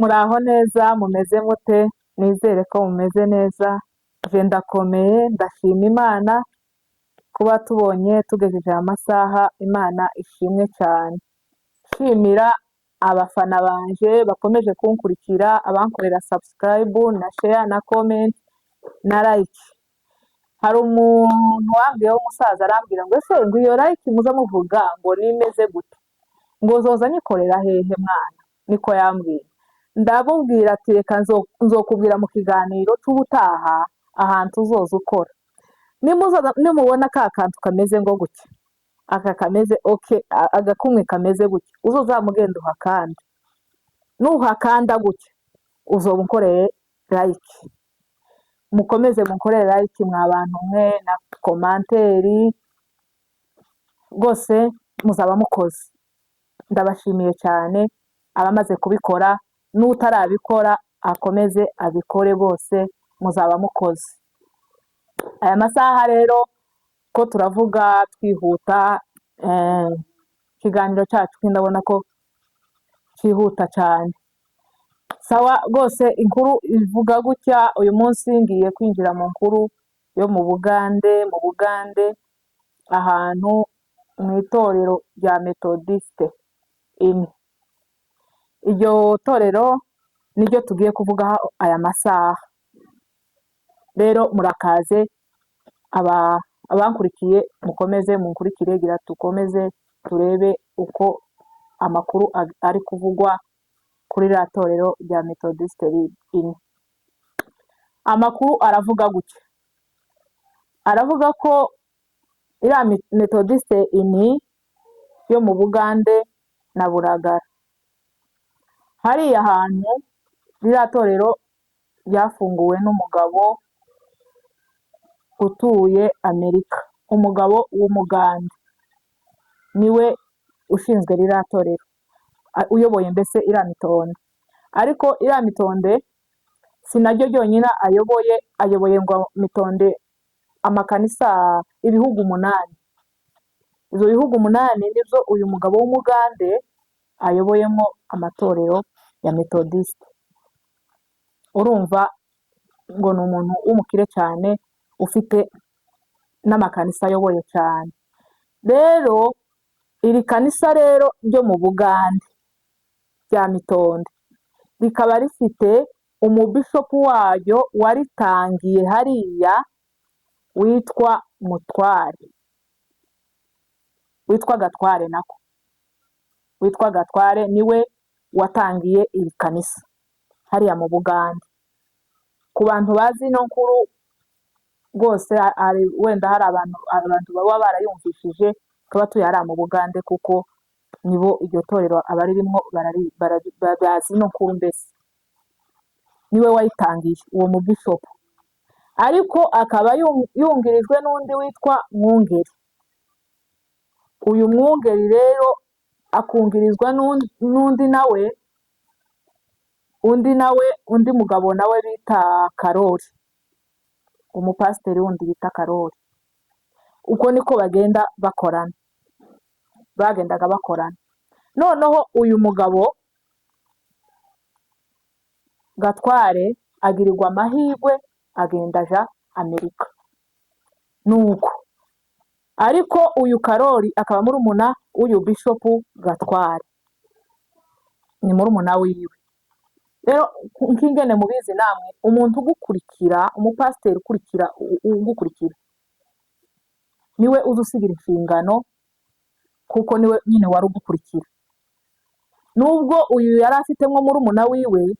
Muraho neza, mumeze mute? Nizere ko mumeze neza. Je ndakomeye, ndashima Imana kuba tubonye tugejeje aya masaha. Imana ishimwe cyane. Nshimira abafana banje bakomeje kunkurikira, abankorera subscribe na share na comment na like. Hari umuntu wambwiye w'umusaza, arambwira ngo: "Ese ngo iyo like muza muvuga ngo nimeze gute? Ngo zoza nyikorera hehe mwana?" Niko yambwiye. Ndamubwira ati: "Reka nzokubwira mu kiganiro cy'ubutaha ahantu uzoza ukora." Nimubona ka kantu kameze ngo gutya, aka kameze okay, agakumwe kameze gutya, uzozamugenda uhakande. Nuhakanda gutya uzoba unkoreye like. Mukomeze munkorere like mwa bantu mwe, na commentaire rwose muzaba mukoze. Ndabashimiye cyane abamaze kubikora, n'utarabikora akomeze abikore rwose, muzaba mukoze. Aya masaha rero ko turavuga twihuta, ikiganiro cyacu ndabona ko cyihuta cyane. Sawa rwose, inkuru ivuga gutya: uyu munsi ngiye kwinjira mu nkuru yo mu Bugande, mu Bugande ahantu mu itorero rya Methodiste ini. Iryo torero niryo tugiye kuvugaho aya masaha. Rero murakaze, abankurikiye mukomeze munkurikire, gira tukomeze turebe uko amakuru ari kuvugwa kuri ririya torero rya Methodiste ini. Amakuru aravuga gutya, aravuga ko iriya Methodiste ini yo mu Bugande na Buragara, hariya hantu ririya torero ryafunguwe n'umugabo utuye Amerika, umugabo w'Umugande niwe ushinzwe ririya torero, uyoboye mbese iriya mitonde. Ariko iriya mitonde si naryo ryonyine ayoboye, ayoboye ngo mitonde amakanisa ibihugu 8. Ibyo bihugu 8 nibyo uyu mugabo w'Umugande ayoboyemo amatorero ya Methodiste. Urumva ngo ni umuntu w'umukire cyane, ufite n'amakanisa ayoboye cyane. Rero iri kanisa rero ryo mu Bugande rya Mitonde rikaba rifite umubishopu waryo waritangiye hariya witwa Mutware, witwa Gatware nako, witwa Gatware, niwe watangiye iri kanisa hariya mu Bugande. Ku bantu bazi ino nkuru rwose, wenda hari abantu baba barayumvishije ko batuye hariya mu Bugande, kuko nibo iryo torero abaririmwo bazi ino nkuru mbese. Niwe wayitangiye uwo mubishopu, ariko akaba yungirijwe n'undi witwa Mwungeri. Uyu Mwungeri rero akungirizwa n'undi nawe, undi nawe, undi mugabo nawe bita Karori, umupasiteri wundi bita Karori. Uko niko bagenda bakorana, bagendaga bakorana. Noneho uyu mugabo Gatware agirirwa amahirwe agenda aja Amerika. Nuko ariko uyu Karori akaba murumuna w'uyu bishopu Gatware, ni murumuna wiwe. Rero nk'ingene mubizi namwe, umuntu ugukurikira, umupasiteri ukurikira, ugukurikira niwe uza usigira inshingano, kuko niwe nyine wari ugukurikira. Nubwo uyu yari afitemo murumuna wiwe,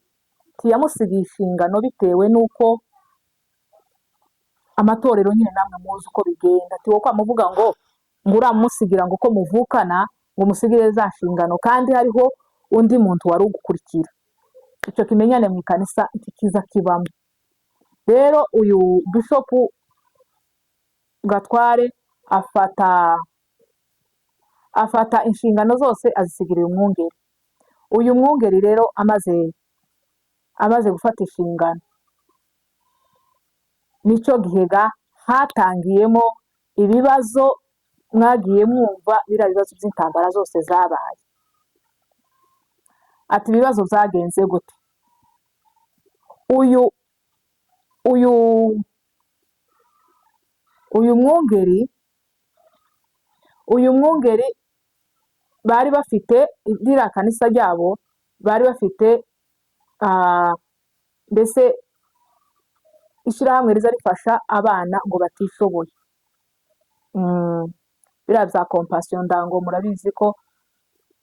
ntiyamusigiye inshingano bitewe n'uko amatorero nyine namwe muzi uko bigenda. Ati wowe kwamuvuga ngo uramusigira ngo uko muvukana, ngo umusigire za nshingano kandi hariho undi muntu wari ugukurikira. Icyo kimenyane mu ikanisa ntikiza kibamo. Rero uyu bishopu Gatware afata inshingano zose azisigira uyu mwungeri. Uyu mwungeri rero amaze gufata inshingano, nicyo gihe ga hatangiyemo ibibazo mwagiye mwumva, biriya bibazo by'intambara zose zabaye. Ati ibibazo byagenze gute? Uyu mwungeri bari bafite ririya kanisa ryabo, bari bafite mbese ishyirahamwe riza rifasha abana ngo batishoboye. Biriya bya Compassion, ndango murabizi ko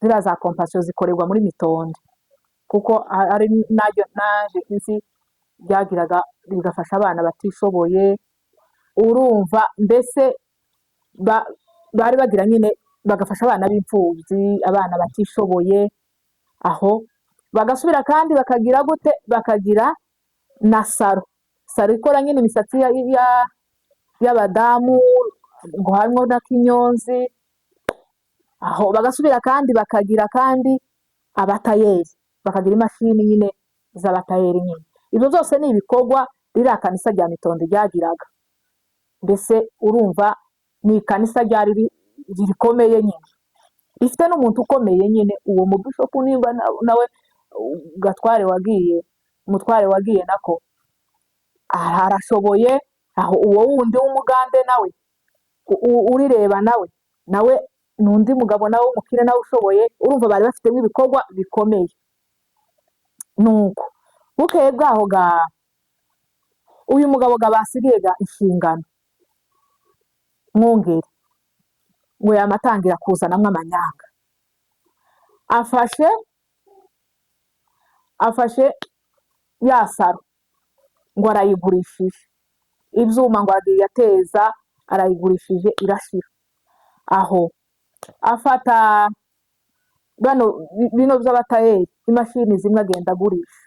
ziriya za Compassion zikorerwa muri Mitondo, kuko ari naryo naje nzi ryagiraga rigafasha abana batishoboye. Urumva mbese bari bagira nyine bagafasha abana b'imfubyi, abana batishoboye. Aho bagasubira kandi bakagira gute? Bakagira na salon, salon ikora nyine imisatsi y'abadamu, ngo harimo na kinyonzi. Aho bagasubira kandi bakagira kandi abatayeri, bakagira imashini nyine z'abatayeri nyine. Ibyo byose ni ibikorwa ririya kanisa rya Mitondo ryagiraga. Mbese urumva ni ikanisa ryari rikomeye nyine, rifite n'umuntu ukomeye nyine, uwo mubishopu, nimba nawe gatware wagiye, umutware wagiye nako arashoboye. Aho uwo wundi w'umugande nawe urireba nawe ni undi mugabo nawe w'umukire nawe ushoboye. Urumva bari bafitemo ibikorwa bikomeye. Nuko bukeye bwaho ga uyu mugabo ga basigiye ga inshingano, mwungeri, ngo yamatangira kuzanamwo amanyanga. Afashe ya salon ngo arayigurishije, ibyuma ngo agiye ateza, arayigurishije irashira. Aho afata bano bino by'abatayeri, imashini zimwe agenda agurisha.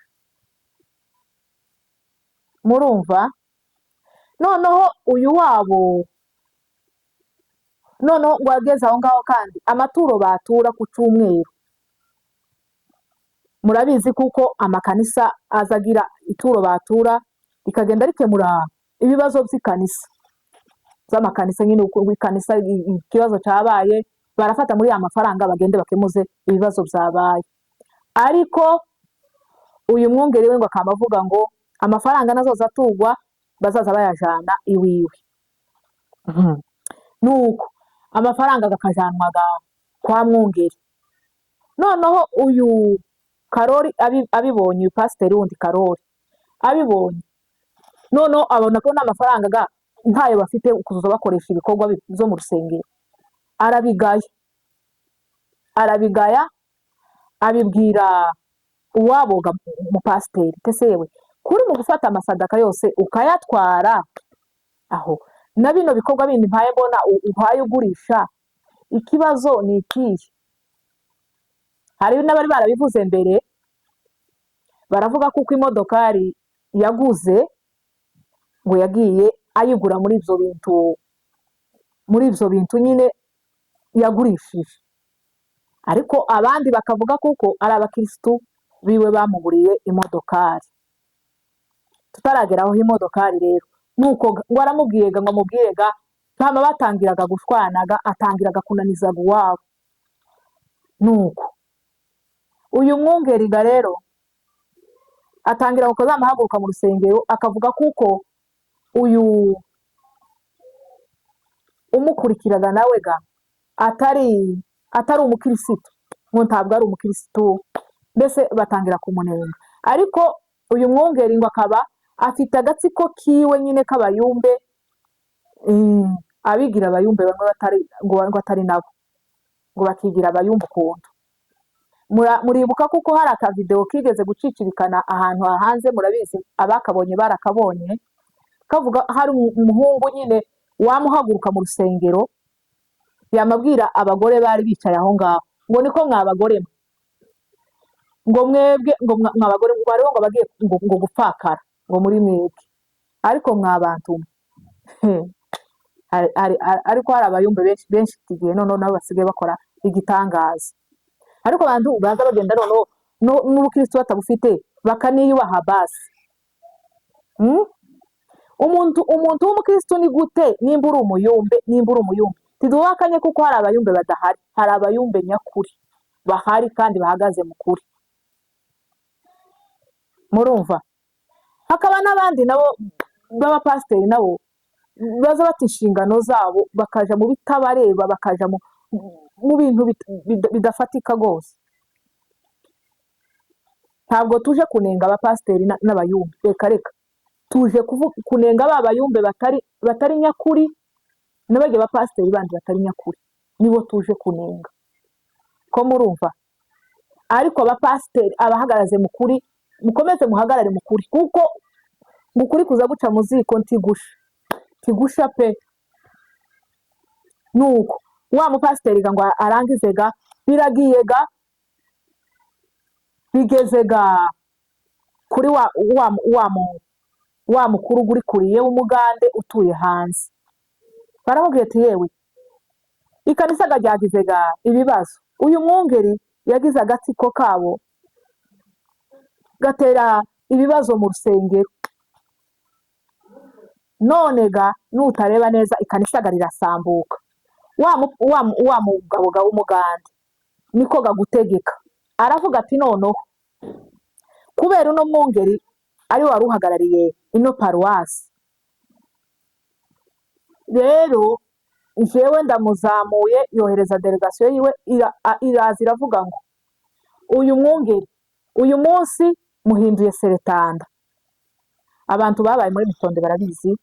Murumva noneho uyu wabo, noneho ngo ageze aho ngaho kandi amaturo batura ku cyumweru, murabizi kuko amakanisa aza agira ituro batura rikagenda rikemura ibibazo by'ikanisa, by'amakanisa nyine. Uko ikanisa ikibazo cyabaye, barafata muri ya mafaranga bagende bakemuze ibibazo byabaye. Ariko uyu mwungeri we ngo akaba avuga ngo amafaranga nazoza atugwa bazaza bayajana iwiwe. Nuko amafaranga gakajanwaga kwa mwungeri. Noneho uyu Karori abibonye, uyu pasiteri wundi Karori abibonye, noneho abona ko n'amafaranga ga ntayo bafite kuzoza bakoresha ibikorwa byo mu rusengero, arabigaya, arabigaya, abibwira uwabo ga mupasiteri: "Tese yewe, kuri mu gufata amasadaka yose ukayatwara, aho na bino bikorwa bindi mpaye mbona uhaye ugurisha, ikibazo ni ikihe?" Hari n'abari barabivuze mbere, baravuga ko uko imodokari yaguze ngo yagiye ayigura muri ibyo bintu nyine yagurishije, ariko abandi bakavuga kuko ari abakirisitu biwe bamuguriye imodokari. Tutaragera aho imodokari rero, nuko ngo aramubwiye ngo amubwire ga bama batangiraga gushwanaga, atangiraga kunanizaga uwabo. Nuko uyu mwungeri ga rero atangira kuzamuhaguruka mu rusengero, akavuga kuko uyu umukurikiraga nawe ga atari umukirisitu, ngo ntabwo ari umukirisitu. Mbese batangira kumunenga. Ariko uyu mwungeri ngo akaba afite agatsiko kiwe nyine k'abayumbe, abigira abayumbe bamwe batari, ngo atari nabo, ngo bakigira abayumbe ukuntu. Muribuka kuko hari akavideo kigeze gucicirikana ahantu hanze, murabizi, abakabonye barakabonye, kavuga hari umuhungu nyine wamuhaguruka mu rusengero, yamabwira abagore bari bicaye aho ngaho ngo: "Niko mwabagore mwe, ngo mwebwe, ngo mwabagore, ngo hariho ngo abagiye ngo gupfakara ngo muri mwebwe, ariko mwa bantu mwe." Ariko hari abayumbe benshi benshi iki gihe noneho nabo basigaye bakora igitangaza. Ariko abantu baza bagenda noneho n'ubukristo batabufite bakaniyubaha basi. Umuntu w'umukristo ni gute? Nimba uri umuyumbe, ntiduhakanye kuko hari abayumbe badahari, hari abayumbe nyakuri bahari kandi bahagaze mu kuri. Murumva? Hakaba n'abandi nabo b'abapasiteri, nabo baza bata inshingano zabo, bakaja mu bitabareba, bakaja mu bintu bidafatika rwose. Ntabwo tuje kunenga abapasiteri n'abayumbe, reka reka. Tuje kunenga ba bayumbe batari nyakuri, n'abajya bapasiteri bandi batari nyakuri, nibo tuje kunenga. Ko murumva? Ariko abapasiteri abahagaraze mu kuri, mukomeze muhagarare mu kuri, kuko mu kuri kuza guca mu ziko ntigusha, ntigusha pe. Nuko wa mupasiteri ga ngo arangize ga, biragiye ga, bigeze ga kuri wa mukuru ugurikuriye w'umugande utuye hanze. Baramubwiye ati: "Yewe, ikanisa ga ryagize ga ibibazo. Uyu mwungeri yagize agatsiko kabo, gatera ibibazo mu rusengero. None ga nutareba neza, ikanisa ga rirasambuka." Wa mugabo ga w'umugande niko gagutegeka, aravuga ati: "Noneho kubera uno mwungeri ari we wari uhagarariye ino paruwasi, rero jewe ndamuzamuye." Yohereza délégation yiwe, iraza iravuga ngo: "Uyu mwungeri uyu munsi muhinduye surintendant." Abantu babaye muri Mitonde barabizi,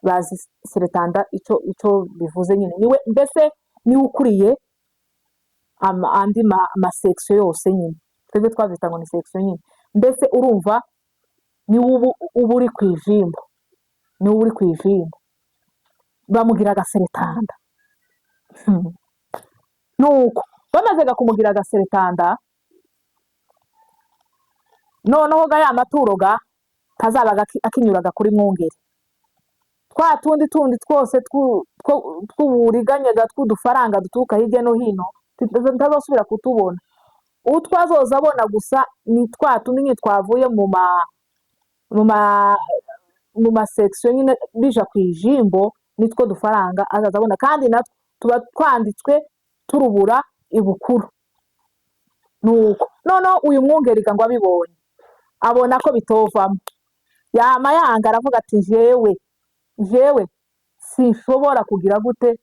bazi surintendant ico bivuze nyine. Niwe mbese, niwe ukuriye andi ma section yose nyine. Twebwe twabyita ngo ni section nyine. Mbese urumva niwe uba uri ku ijimbo, niwe uri ku ijimbo, bamugira agasurintendant. Nuko bamaze kumugira agasurintendant, noneho ga ya maturo ga kazabaga akinyuraga kuri mwungeri, twa tundi tundi twose tw'uburiganya tw'udufaranga duturuka hirya no hino, ntazosubira kutubona. Utwo azoza abona gusa ni twa tundi nyine twavuye mu ma section nyine, bija ku ijimbo, nitwo dufaranga azaza abona, kandi natwo tuba twanditswe turubura ibukuru. Nuko noneho uyu mwungeri ngo abibonye, abona ko bitovamo, yama yanga, aravuga ati: Jewe sinshobora kugira gute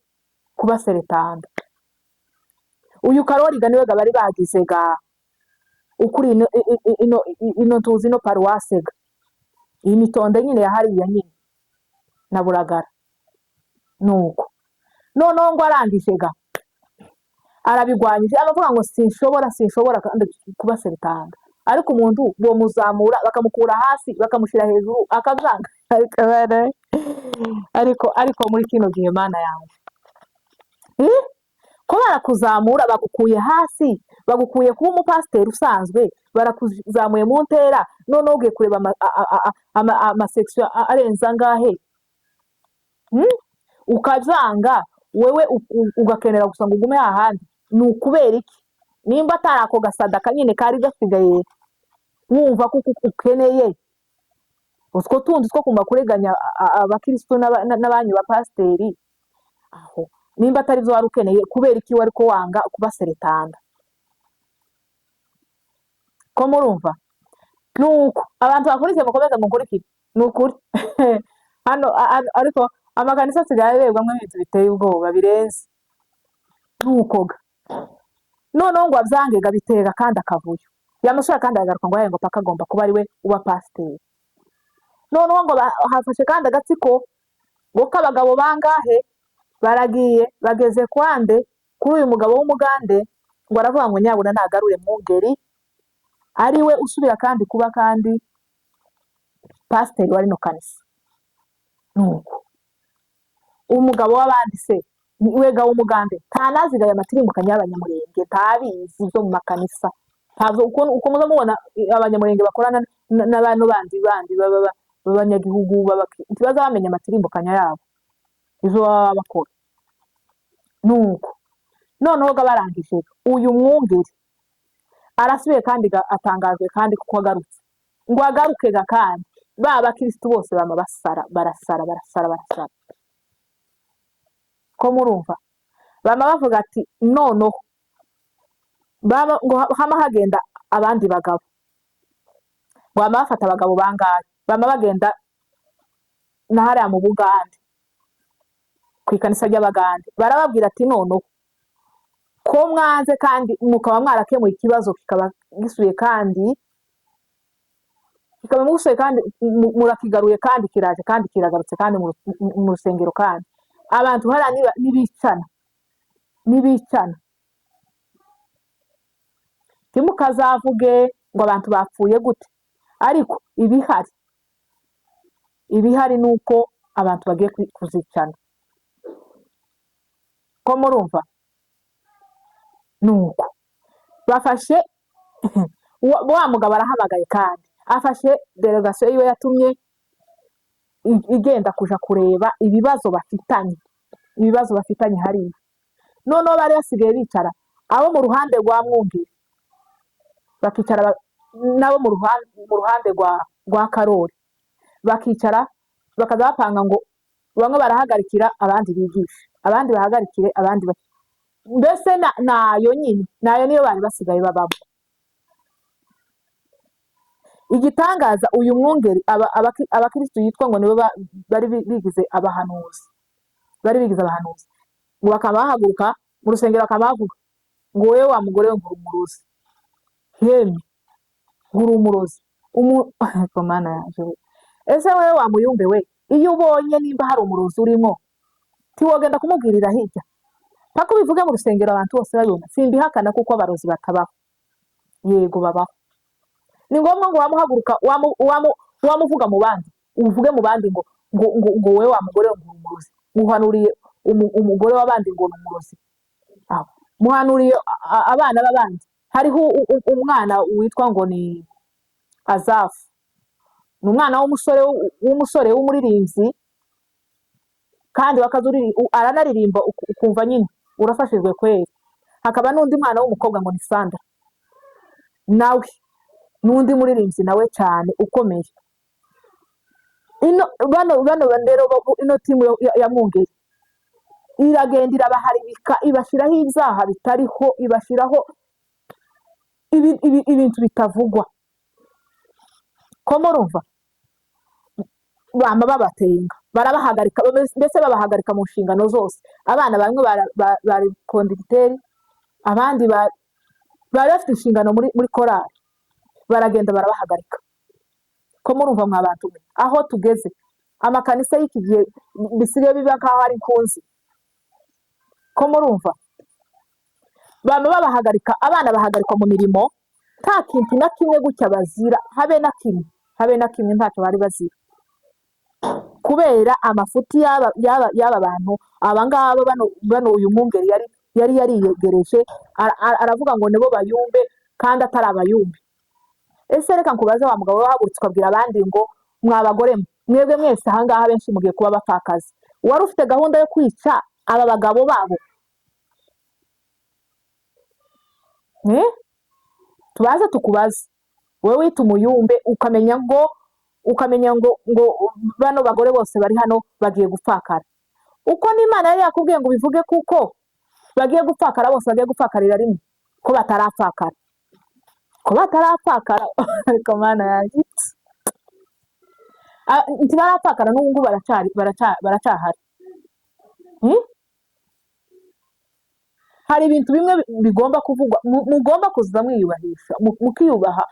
kuba surintendant." Uyu Karori ga niwe ga bari bagize ga ukuri ino tuzi ino paruwase ga, iyi Mitonde nyine ya hariya nyine na Buragara. Nuko noneho ngo arangije ga arabigwanyije, aravuga ngo: "Sinshobora, sinshobora kandi kuba surintendant." Ariko umuntu bomuzamura, bakamukura hasi bakamushyira hejuru, akabyanga. Ariko ariko muri kino gihe, Mana yanjye, eh? Ko barakuzamura, bagukuye hasi, bagukuye kuba umupasiteri usanzwe, barakuzamuye mu ntera, noneho ugiye kureba ama section arenze angahe, Ukabyanga wewe, ugakenera gusa ngo ugume hahandi, ni ukubera iki? Nimba atari ako gasadaka nyine kari gasigaye, wumva ko ukeneye utwo tundi two kumva kureganya abakristo n'abanyu bapasiteri aho, nimba atari byo wari ukeneye, kubera iki wari ko wanga kuba surintendant? Ko murumva? Nuko abantu bakurikiye, mukomeze mukurikire. Ni ukuri hano ariko amakanisa asigaye aberwamo ibintu biteye ubwoba birenze. Nuko ga noneho ngo abyange ga, bitera kandi akavuyo. Yamusura kandi aragaruka ngo ngo paka agomba kuba ari we uba pasiteri. Noneho ngo hafashe kandi agatsiko ngo k'abagabo bangahe, baragiye bageze kwande kuri uyu mugabo w'umugande, ngo aravuga ngo nyabuna nagarure mwungeri, ari we usubira kandi kuba kandi pasiteri wa rino kanisa. Nuko umugabo w'abandi se wega w'umugande ntanazigaye amatirimukanyo y'abanyamurenge, ntabizi byo mu makanisa, ntabwo uko muza mubona abanyamurenge bakorana n'abantu bandi b'abanyagihugu, ntibaza bamenya amatirimbukanya yabo, izo baba bakora. Nuko noneho ga barangije, uyu mwungeri arasubiye kandi atangajwe kandi kuko agarutse, ngo agaruke ga kandi ba bakirisitu bose bama basara, barasara, barasara, barasara. Ko murumva? Bama bavuga ati noneho baba ngo hama hagenda abandi bagabo, ngo bama bafata abagabo bangahe. Bama bagenda na hariya mu Bugande, ku ikanisa ry'Abagande, barababwira ati: "Noneho ko mwanze kandi mukaba mwarakemuye ikibazo, kikaba gisubiye kandi, kikaba mugusubiye kandi murakigaruye kandi kiraje kandi kiragarutse kandi mu rusengero, kandi abantu hariya nibicana, nibicana, ntimukazavuge ngo abantu bapfuye gute." Ariko ibihari ni uko abantu bagiye kuzicana. Ko murumva ni uko bafashe wa mugabo arahamagaye kandi afashe délégation yiwe yatumye igenda kuja kureba ibibazo bafitanye hariya. Noneho bari basigaye bicara abo mu ruhande rwa Mwungeri bakicara n'abo mu ruhande rwa Karori bakicara, bakaza bapanga ngo bamwe barahagarikira abandi bigisha, abandi bahagarikire abandi, mbese nayo nyine nayo niyo bari basigaye babamo. Igitangaza, uyu mwungeri abakirisitu yitwa ngo nibo bari bigize abahanuzi, bari bigize abahanuzi, ngo bakaba bahaguruka mu rusengero bakaba bavuga ngo: "Wowe wa mugore we, ngo uri umurozi, yemwe ngo uri umurozi." Ariko Mana yanje we, ese wowe wa muyumbe we, iyo ubonye nimba hari umurozi urimo, ntiwogenda kumubwirira hirya paka ubivuge mu rusengero abantu bose babibona? Simbihakana kuko abarozi batabaho, yego babaho. Ni ngombwa ngo wamuhaguruka wamuvuga mu bandi, uvuge mu bandi ngo wowe wa mugore we, ngo uri umurozi, uhanuriye umugore w'abandi ngo ni umurozi. Aho muhanuriye abana b'abandi. Hariho umwana witwa ngo ni Azafu, ni umwana w'umusore w'umuririmbyi kandi wakaza aranaririmba ukumva nyine urafashijwe kweri. Hakaba n'undi mwana w'umukobwa ngo ni Sandra, nawe n'undi muririmbyi nawe cyane ukomeye. Ino bano rero ino team ya Mwungeri iragenda irabaharibika, ibashyiraho ibyaha bitariho, ibashyiraho ibintu bitavugwa. Ko murumva bama babatenga, barabahagarika, mbese babahagarika mu nshingano zose. Abana bamwe bari conducteur, abandi bari bafite inshingano muri korali, baragenda barabahagarika. Ko murumva mwa bantu mwe, aho tugeze, amakanisa y'iki gihe bisigaye biba nk'aho ari inkunzi. Ko murumva bama babahagarika, abana bahagarikwa mu mirimo nta kintu na kimwe gutya bazira, habe na kimwe, habe na kimwe, ntacyo bari bazira, kubera amafuti y'aba bantu aba ngaba bano. Uyu mwungeri yari yariyegereje aravuga ngo nibo bayumbe kandi atari abayumbe. Ese reka nkubaze, wa mugabo wahagurutse ukabwira abandi ngo: "Mwa bagore mwe, mwebwe mwese ahangaha benshi mugiye kuba abapfakazi," wari ufite gahunda yo kwica aba bagabo babo? Eh? Tubaze tukubaze, wowe wita umuyumbe, ukamenya ngo bano bagore bose bari hano bagiye gupfakara, uko n'Imana yari yakubwiye ngo ubivuge, kuko bagiye gupfakara bose, bagiye gupfakarira rimwe, ko batarapfakara, ko batarapfakara? Ariko Mana yanjye! Ah, ntibarapfakara n'ubu ngubu, baracari baracyahari. Hmm? Hari ibintu bimwe bigomba kuvugwa, mugomba kuza mwiyubahisha, mukiyubaha,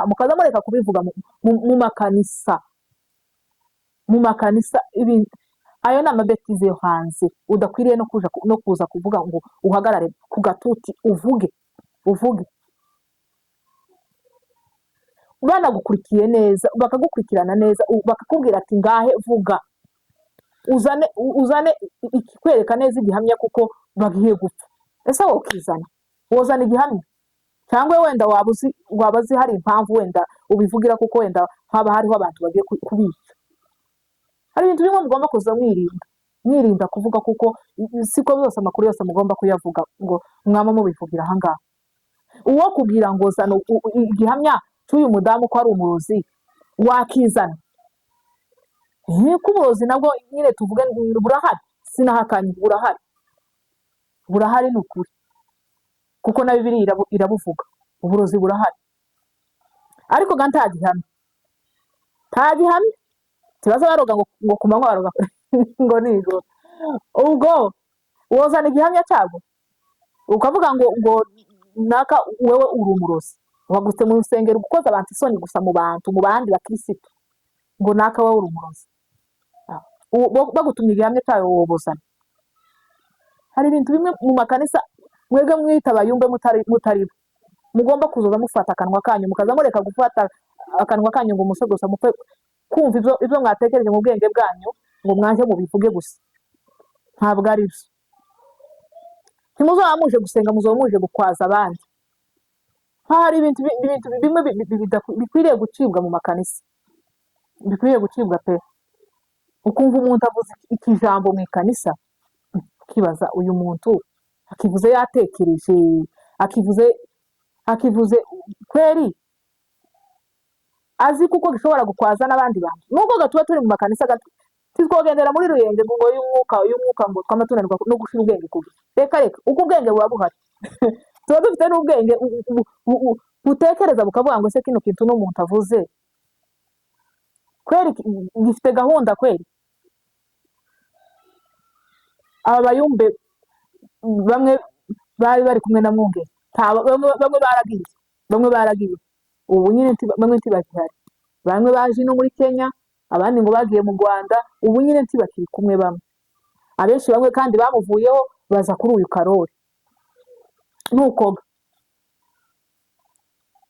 mukaza mureka kubivuga mu makanisa. Ayo ni amabêtises yo hanze udakwiriye no kuza kuvuga ngo uhagarare ku gatuti uvuge uvuge banagukurikiye neza, bakagukurikirana neza, bakakubwira ati: "Ngahe vuga, uzane ikikwereka neza, igihamya," kuko bagiye gupfa. Ese wowe ukizana, wozana igihamya? Cyangwa wenda waba uzi hari impamvu wenda ubivugira, kuko wenda haba hariho abantu bagiye kubica. Hari ibintu bimwe mugomba kuza mwirinda kuvuga, kuko siko byose, amakuru yose mugomba kuyavuga ngo mwaba mubivugira ahangaha. Uwo kubwira ngo: "Zana igihamya cy'uyu mudamu ko ari umurozi," wakizana? Ko uburozi nabwo nyine tuvuge burahari, sinahakanye, burahari, burahari, ni ukuri, kuko na Bibiliya irabuvuga. Uburozi burahari, ariko ga nta gihamya, Nta gihamya. Tibaza baroga ngo ku manywa, baroga ngo nijoro. Ubwo wozana igihamya cyabwo ukavuga ngo naka wewe uri umurozi, wagutse mu rusengero gukoza abantu isoni gusa mu bantu, mu bandi bakirisitu, ngo naka wowe uri umurozi. Bagutumye igihamya cyayo wobozana? Hari ibintu bimwe mu makanisa mwebwe mwita abayumbe mutari bo. Mugomba kuzoza mufata akanwa kanyu, mukaza mureka gufata akanwa kanyu ngo muse gusa mupfe kumva ibyo mwatekereje mu bwenge bwanyu, ngo mwaje mubivuge gusa. Ntabwo ari byo. Ntimuzaba muje gusenga, muzaba muje gukwaza abandi. Hari ibintu bimwe bikwiriye gucibwa mu makanisa, bikwiriye gucibwa pe. Ukumva umuntu avuze ikijambo mu ikanisa, ukibaza uyu muntu akivuze yatekereje, akivuze kweri azi kuko gishobora gukwaza n'abandi bantu. Nubwo tuba turi mu makanisa gato, titwogendera muri ruyenge ngo y'umwuka ngo twama tunanirwa no gushira ubwenge ku gihe. Reka reka, uko ubwenge buba buhari, tuba dufite n'ubwenge butekereza, bukavuga ngo: "Se kino kintu n'umuntu avuze kweri gifite gahunda kweri?" Aba bayumbe bamwe bari bari kumwe na Mwungeri, bamwe baragiye, bamwe baragiye ubu nyine, bamwe ntibagihari. Bamwe baje no muri Kenya, abandi ngo bagiye mu Rwanda. Ubu nyine ntibakiri kumwe bamwe, abenshi bamwe kandi bamuvuyeho baza kuri uyu Karori. Nukoga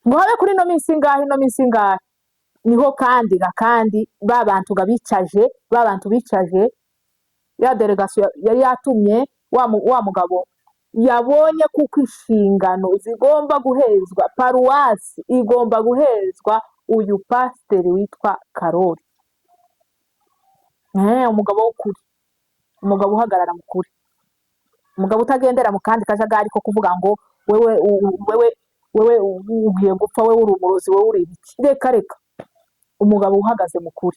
ngo habe kuri ino minsi ingahe, ino minsi ingahe, niho kandi ga kandi ba bantu ga bicaje, ba bantu bicaje ya delegasiyo yari yatumye wa mugabo yabonye kuko inshingano zigomba guhezwa paruwasi, igomba guhezwa uyu pasiteri witwa Karori. Umugabo w'ukuri, umugabo uhagarara mu kuri, umugabo utagendera mu kandi kajagari ko kuvuga ngo wewe wewe ugiye gupfa, wewe uri umurozi, wewe uri ibiki. Reka reka, umugabo uhagaze mu kuri.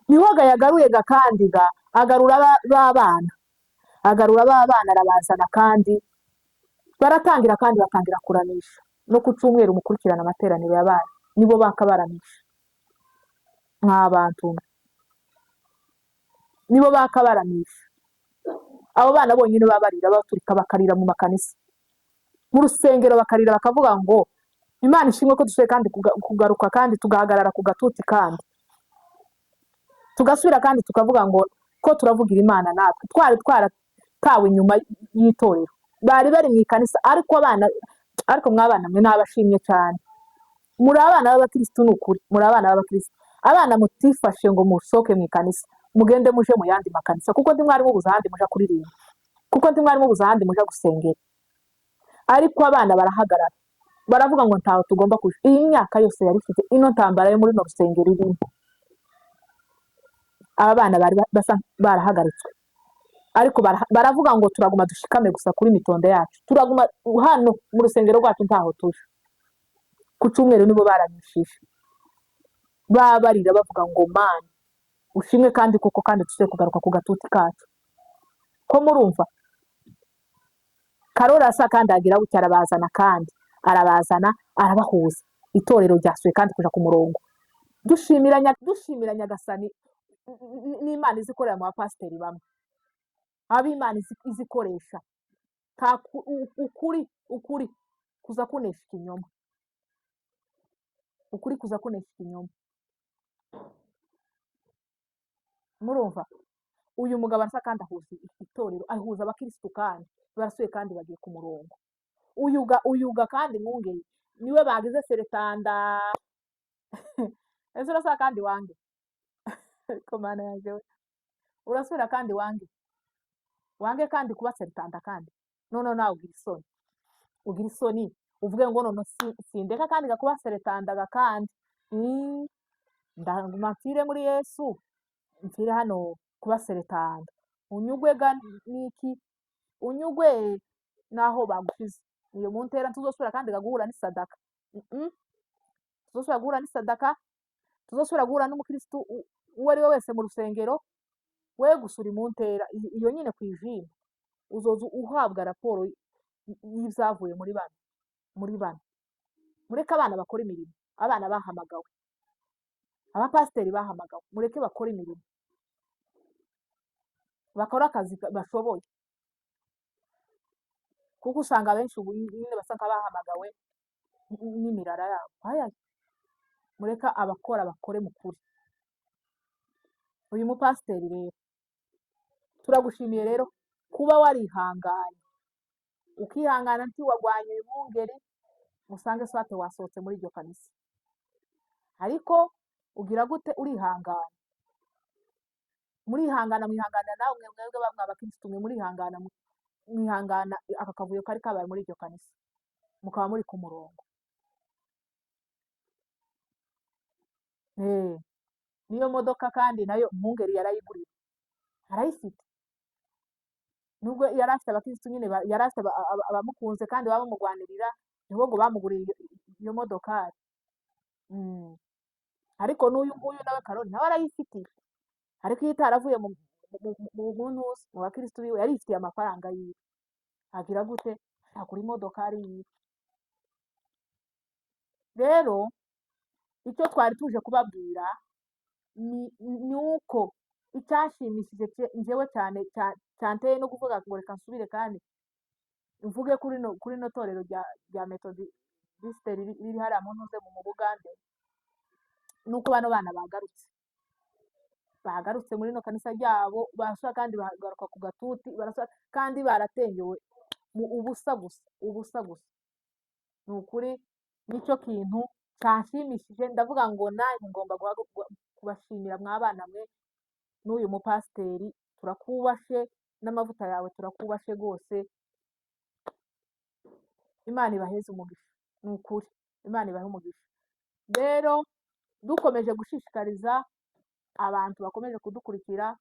Niho ga yagaruye ga kandi ga agarura ba bana, agarura ba bana, arabazana kandi baratangira, kandi batangira kuramisha. No ku cyumweru mukurikirana amateraniro yabaye, nibo bakabaramisha. Mwa bantu, nibo bakabaramisha. Abo bana bonyine baba barira, baturika bakarira mu makanisa, mu rusengero bakarira, bakavuga ngo: "Imana ishimwe ko dushoboye kandi kugaruka kandi tugahagarara ku gatuti, kandi tugasubira kandi tukavuga ngo ko turavugira Imana." Natwe twari twaratawe inyuma y'itorero, bari bari mu ikanisa. Ariko abana, ariko mwabana mwe, nabashimye cyane. Muri abana b'abakirisitu, ni ukuri muri abana b'abakirisitu. Abana mutifashe ngo musohoke mu ikanisa, mugende muje mu yandi makanisa, kuko ndi mwari mubuze ahandi muja kuririmba, kuko ndi mwari mubuze ahandi muja gusengera. Ariko abana barahagarara, baravuga ngo: "Ntaho tugomba kuja." Iyi myaka yose yari ifite ino ntambara yo muri runo rusengero irimo, aba bana bari basa barahagaritswe, ariko baravuga ngo: "Turaguma dushikame gusa kuri mitondo yacu, turaguma hano mu rusengero rwacu, ntaho tuje." Ku cyumweru nibo baranyishije, babarira bavuga ngo: "Mana ushimwe kandi koko kandi tuze kugaruka ku gatuti kacu." Ko murumva Karori asa kandi agira gutya, arabazana kandi arabazana, arabahuza. Itorero ryasuye kandi kuja ku murongo. Dushimira Nyagasani n'Imana izikorera mu bapasiteri bamwe, ab'Imana izikoresha. Ukuri kuza kunesha ikinyoma, ukuri kuza kunesha ikinyoma. Murumva uyu mugabo arasa kandi ahuza itorero, ahuza abakirisitu, kandi barasuye kandi bagiye ku murongo. Uyuga kandi Mwungeri niwe bagize seretanda. Ese urasaba kandi wange? Ariko Mana yanjye we, urasubira kandi wange, wange kandi kuba seretanda? Kandi none nawe ugira isoni, ugira isoni uvuge ngo: "None sindeka kandi gakuba seretandaga kandi ndaguma mpfire muri Yesu, mpfire hano kuba seretanda." Unyugwe ga niki? Unyugwe naho bagushize iyo mu ntera. Ntuzosubira kandi guhura n'isadaka. Tuzosubira guhura n'isadaka, tuzosubira guhura n'umukristu uwo ari we wese mu rusengero. We gusa uri mu ntera iyo nyine ku ijimbo, uzoza uhabwa raporo y'ibyavuye muri bano. Mureke abana bakora imirimo. Abana bahamagawe, abapasiteri bahamagawe, mureke bakore imirimo, bakore akazi bashoboye, kuko usanga abenshi ubu nyine basa nk'abahamagawe n'imirara yabo. Aya, mureke abakora bakore mu kuri. Uyu mupasiteri rero turagushimiye rero kuba warihanganye, ukihangana, ntiwagwanye uyu mwungeri, musange swate wasohotse muri iryo kanisa, ariko ugira gute? Urihangana, murihangana, mwihangana nawe mwebwe bamwe abakirisitu mwe murihangana, mwihangana aka kavuyo kari kabaye muri iryo kanisa, mukaba muri ku murongo. Niyo modoka kandi nayo mwungeri yarayiguriye, arayifite, nubwo yari afite abakirisitu nyine, yari afite abamukunze kandi baba bamugwanirira, nibo ngo bamuguriye iyo modokari. Ariko n'uyu nguyu nawe Karoli nawe arayifitiye, ariko iyo itaravuye mu ntuzi mu bakirisitu biwe, yarifitiye amafaranga yiwe, agira gute? Agura imodokari yiwe. Rero icyo twari tuje kubabwira ni uko icyashimishije njyewe cyane cyanteye no kuvuga ngo reka nsubire kandi mvuge kuri no torero rya Methodiste riri hariya mu ntuze mu Bugande, ni uko bano bana bagarutse muri no kanisa ryabo, barasubira kandi bagaruka ku gatuti, barasubira kandi baratengewe mu ubusa gusa, ubusa gusa. Ni ukuri nicyo kintu cyanshimishije, ndavuga ngo nanjye ngomba kubashimira mwabana mwe, n'uyu mupasiteri turakubashe, n'amavuta yawe turakubashe rwose. Imana ibaheze umugisha, ni ukuri Imana ibahe umugisha. Rero dukomeje gushishikariza abantu bakomeje kudukurikira,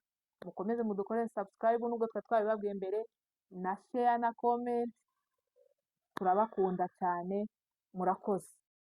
mukomeze mudukorere subscribe nubwo twari twabibabwiye mbere, na share na comment. Turabakunda cyane, murakoze.